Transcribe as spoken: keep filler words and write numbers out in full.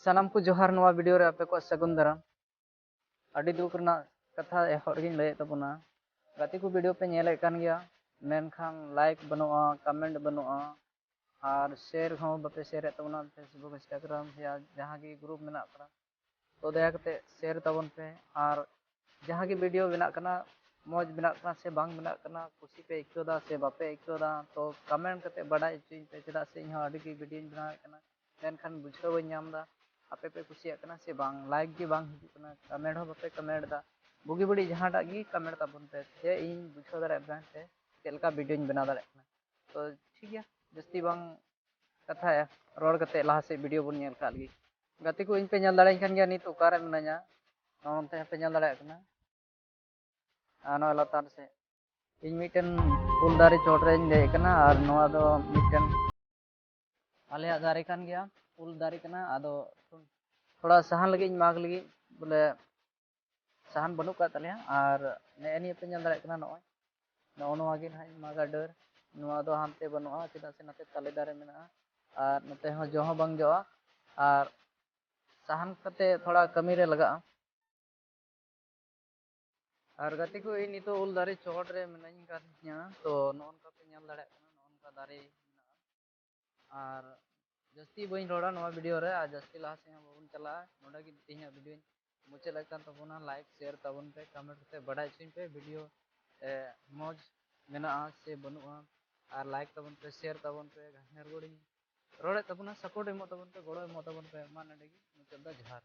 ᱥᱟᱱᱟᱢ ᱠᱚ ᱡᱚᱦᱟᱨ, ᱱᱚᱣᱟ ᱵᱷᱤᱰᱤᱭᱳ ᱨᱮ ᱟᱯᱮ ᱠᱚᱣᱟᱜ ᱥᱟᱹᱜᱩᱱ ᱫᱟᱨᱟᱢ᱾ ᱟᱹᱰᱤ ᱫᱩᱠ ᱨᱮᱱᱟᱜ ᱠᱟᱛᱷᱟ ᱮᱦᱚᱵ ᱨᱮᱜᱮᱧ ᱞᱟᱹᱭᱮᱫ ᱛᱟᱵᱚᱱᱟ, ᱜᱟᱛᱮ ᱠᱚ ᱵᱷᱤᱰᱤᱭᱳ ᱯᱮ ᱧᱮᱞᱮᱫ ᱠᱟᱱ ᱜᱮᱭᱟ, ᱢᱮᱱᱠᱷᱟᱱ ᱞᱟᱭᱤᱠ ᱵᱟᱹᱱᱩᱜᱼᱟ, ᱠᱚᱢᱮᱱᱴ ᱵᱟᱹᱱᱩᱜᱼᱟ, ᱟᱨ ᱥᱮᱭᱟᱨ ᱦᱚᱸ ᱵᱟᱯᱮ ᱥᱮᱭᱟᱨᱮᱫ ᱛᱟᱵᱚᱱᱟ ᱯᱷᱮᱥᱵᱩᱠ, ᱤᱱᱥᱴᱟᱜᱨᱟᱢ ᱭᱟ ᱡᱟᱦᱟᱸ ᱜᱮ ᱜᱨᱩᱯ ᱢᱮᱱᱟᱜ ᱠᱟᱫᱟ᱾ ᱛᱚ ᱫᱟᱭᱟ ᱠᱟᱛᱮ ᱥᱮᱭᱟᱨ ᱛᱟᱵᱚᱱ ᱯᱮ, ᱟᱨ ᱡᱟᱦᱟᱸ ᱜᱮ ᱵᱷᱤᱰᱤᱭᱳ ᱵᱮᱱᱟᱜ ᱠᱟᱱᱟ, ᱢᱚᱡᱽ ᱵᱮᱱᱟᱜ ᱠᱟᱱᱟ ᱥᱮ ᱵᱟᱝ ᱵᱮᱱᱟᱜ ᱠᱟᱱᱟ, ᱠᱩᱥᱤ ᱯᱮ ᱟᱹᱭᱠᱟᱹᱣ ᱮᱫᱟ ᱥᱮ ᱵᱟᱯᱮ ᱟᱹᱭᱠᱟᱹᱣ ᱮᱫᱟ, ᱛᱚ ᱠᱚᱢᱮᱱᱴ ᱠᱟᱛᱮ ᱵᱟᱰᱟᱭ ᱦᱚᱪᱚᱧ ᱯᱮ, ᱪᱮᱫᱟᱜ ᱥᱮ ᱤᱧ ᱦᱚᱸ ᱟᱹᱰᱤ ᱜᱮ ᱵᱷᱤᱰᱤᱭᱳᱧ ᱵᱮᱱᱟᱣᱮᱫ ᱠᱟᱱᱟ, ᱢᱮᱱᱠᱷᱟᱱ ᱵᱩᱡᱷᱟᱹᱣ ᱵᱟᱹᱧ ᱧᱟᱢ ᱮᱫᱟ ᱟᱯᱮ ᱯᱮ ᱠᱩᱥᱤᱭᱟᱜ ᱠᱟᱱᱟ ᱥᱮ ᱵᱟᱝ, ᱞᱟᱭᱤᱠ ᱜᱮ ᱵᱟᱝ ᱦᱤᱡᱩᱜ ᱠᱟᱱᱟ, ᱠᱚᱢᱮᱱᱴ ᱦᱚᱸ ᱵᱟᱯᱮ ᱠᱚᱢᱮᱱᱴ ᱮᱫᱟ᱾ ᱵᱩᱜᱤ ᱵᱟᱹᱲᱤᱡ ᱡᱟᱦᱟᱸᱴᱟᱜ ᱜᱮ ᱠᱚᱢᱮᱱᱴ ᱛᱟᱵᱚᱱ ᱯᱮ, ᱡᱮ ᱤᱧ ᱵᱩᱡᱷᱟᱹᱣ ᱫᱟᱲᱮᱭᱟᱜ ᱵᱮᱱ ᱥᱮ ᱪᱮᱫ ᱞᱮᱠᱟ ᱵᱷᱤᱰᱤᱭᱳᱧ ᱵᱮᱱᱟᱣ ᱫᱟᱲᱮᱭᱟᱜ ᱠᱟᱱᱟ᱾ ᱛᱚ ᱴᱷᱤᱠ ᱜᱮᱭᱟ, ᱡᱟᱹᱥᱛᱤ ᱵᱟᱝ ᱠᱟᱛᱷᱟᱭᱟ, ᱨᱚᱲ ᱠᱟᱛᱮ ᱞᱟᱦᱟ ᱥᱮᱫ ᱵᱷᱤᱰᱤᱭᱳ ᱵᱚᱱ ᱧᱮᱞ ᱠᱟᱜ ᱞᱮᱜᱮ᱾ ᱜᱟᱛᱮ ᱠᱚ, ᱤᱧ ᱯᱮ ᱧᱮᱞ ᱫᱟᱲᱮᱭᱟᱹᱧ ᱠᱟᱱ ᱜᱮᱭᱟ ᱱᱤᱛ ᱚᱠᱟᱨᱮ ᱢᱤᱱᱟᱹᱧᱟ, ᱱᱚᱜᱼᱚ ᱱᱚᱱᱛᱮ ᱦᱚᱸ ᱯᱮ ᱧᱮᱞ ᱫᱟᱲᱮᱭᱟᱜ ᱠᱟᱱᱟ᱾ ᱟᱨ ᱱᱚᱣᱟ ᱞᱟᱛᱟᱨ ᱥᱮᱫ ᱤᱧ ᱢᱤᱫᱴᱮᱱ ᱩᱞ ᱫᱟᱨᱮ ᱪᱚᱴ ᱨᱮᱧ ᱫᱮᱡ ᱠᱟᱱᱟ, ᱟᱨ ᱱᱚᱣᱟ ᱫᱚ ᱢᱤᱫᱴᱮᱱ ᱟᱞᱮᱭᱟᱜ ᱫᱟᱨᱮ ᱠᱟᱱ ᱜᱮᱭᱟ, ᱩᱞ ᱫᱟᱨᱮ ᱠᱟᱱᱟ᱾ ᱟᱫᱚ ᱛᱷᱚᱲᱟ ᱥᱟᱦᱟᱱ ᱞᱟᱹᱜᱤᱫ ᱤᱧ ᱢᱟᱜᱽ ᱞᱟᱹᱜᱤᱫ, ᱵᱚᱞᱮ ᱥᱟᱦᱟᱱ ᱵᱟᱹᱱᱩᱜ ᱠᱟᱫ ᱛᱟᱞᱮᱭᱟ᱾ ᱟᱨ ᱱᱮᱜᱼᱮ ᱱᱤᱭᱟᱹ ᱯᱮ ᱧᱮᱞ ᱫᱟᱲᱮᱭᱟᱜ ᱠᱟᱱᱟ, ᱱᱚᱜᱼᱚᱭ ᱱᱚᱜᱼᱚ ᱱᱚᱣᱟ ᱜᱮ ᱱᱟᱦᱟᱜ ᱤᱧ ᱢᱟᱜᱟ ᱰᱟᱹᱨ᱾ ᱱᱚᱣᱟ ᱫᱚ ᱦᱟᱱᱛᱮ ᱵᱟᱹᱱᱩᱜᱼᱟ, ᱪᱮᱫᱟᱜ ᱥᱮ ᱱᱚᱛᱮ ᱛᱟᱞᱮ ᱫᱟᱨᱮ ᱢᱮᱱᱟᱜᱼᱟ, ᱟᱨ ᱱᱚᱛᱮ ᱦᱚᱸ ᱡᱚ ᱦᱚᱸ ᱵᱟᱝ ᱡᱚᱜᱼᱟ, ᱟᱨ ᱥᱟᱦᱟᱱ ᱠᱟᱛᱮ ᱛᱷᱚᱲᱟ ᱠᱟᱹᱢᱤ ᱨᱮ ᱞᱟᱜᱟᱜᱼᱟ᱾ ᱟᱨ ᱜᱟᱛᱮ ᱠᱚ, ᱤᱧ ᱱᱤᱛᱚᱜ ᱩᱞ ᱫᱟᱨᱮ ᱪᱚᱴ ᱨᱮ ᱢᱤᱱᱟᱹᱧ ᱠᱟᱫᱤᱧᱟ᱾ ᱛᱚ ᱱᱚᱜᱼᱚ ᱱᱚᱝᱠᱟ ᱯᱮ ᱧᱮᱞ ᱫᱟᱲᱮᱭᱟᱜ ᱠᱟᱱᱟ, ᱱᱚᱜᱼᱚ ᱱᱚᱝᱠᱟ ᱫᱟᱨᱮ ᱢᱮᱱᱟᱜᱼᱟ᱾ ᱟᱨ ᱡᱟᱹᱥᱛᱤ ᱵᱟᱹᱧ ᱨᱚᱲᱟ ᱱᱚᱣᱟ ᱵᱷᱤᱰᱤᱭᱳ ᱨᱮ, ᱟᱨ ᱡᱟᱹᱥᱛᱤ ᱞᱟᱦᱟ ᱥᱮᱫ ᱦᱚᱸ ᱵᱟᱵᱚᱱ ᱪᱟᱞᱟᱜᱼᱟ᱾ ᱱᱚᱰᱮ ᱜᱮ ᱛᱮᱦᱮᱧᱟᱜ ᱵᱷᱤᱰᱤᱭᱳᱧ ᱢᱩᱪᱟᱹᱫ ᱞᱮᱫ ᱠᱟᱱ ᱛᱟᱵᱚᱱᱟ᱾ ᱞᱟᱭᱤᱠ, ᱥᱮᱭᱟᱨ ᱛᱟᱵᱚᱱ ᱯᱮ, ᱠᱚᱢᱮᱱᱴ ᱠᱟᱛᱮ ᱵᱟᱰᱟᱭ ᱦᱚᱪᱚᱧ ᱯᱮ ᱵᱷᱤᱰᱤᱭᱳ, ᱮ, ᱢᱚᱡᱽ ᱢᱮᱱᱟᱜᱼᱟ ᱥᱮ ᱵᱟᱹᱱᱩᱜᱼᱟ, ᱟᱨ ᱞᱟᱭᱤᱠ ᱛᱟᱵᱚᱱ ᱯᱮ, ᱥᱮᱭᱟᱨ ᱛᱟᱵᱚᱱ ᱯᱮ᱾ ᱜᱷᱟᱥᱱᱮᱨ ᱜᱚᱲᱤᱧ ᱨᱚᱲᱮᱫ ᱛᱟᱵᱚᱱᱟ, ᱥᱟᱯᱳᱨᱴ ᱮᱢᱚᱜ ᱛᱟᱵᱚᱱ ᱯᱮ, ᱜᱚᱲᱚ ᱮᱢᱚᱜ ᱛᱟᱵᱚᱱ ᱯᱮ᱾ ᱢᱟ ᱱᱚᱰᱮ ᱜᱮ ᱢᱩᱪᱟᱹᱫ ᱫᱟ, ᱡᱚᱦᱟᱨ᱾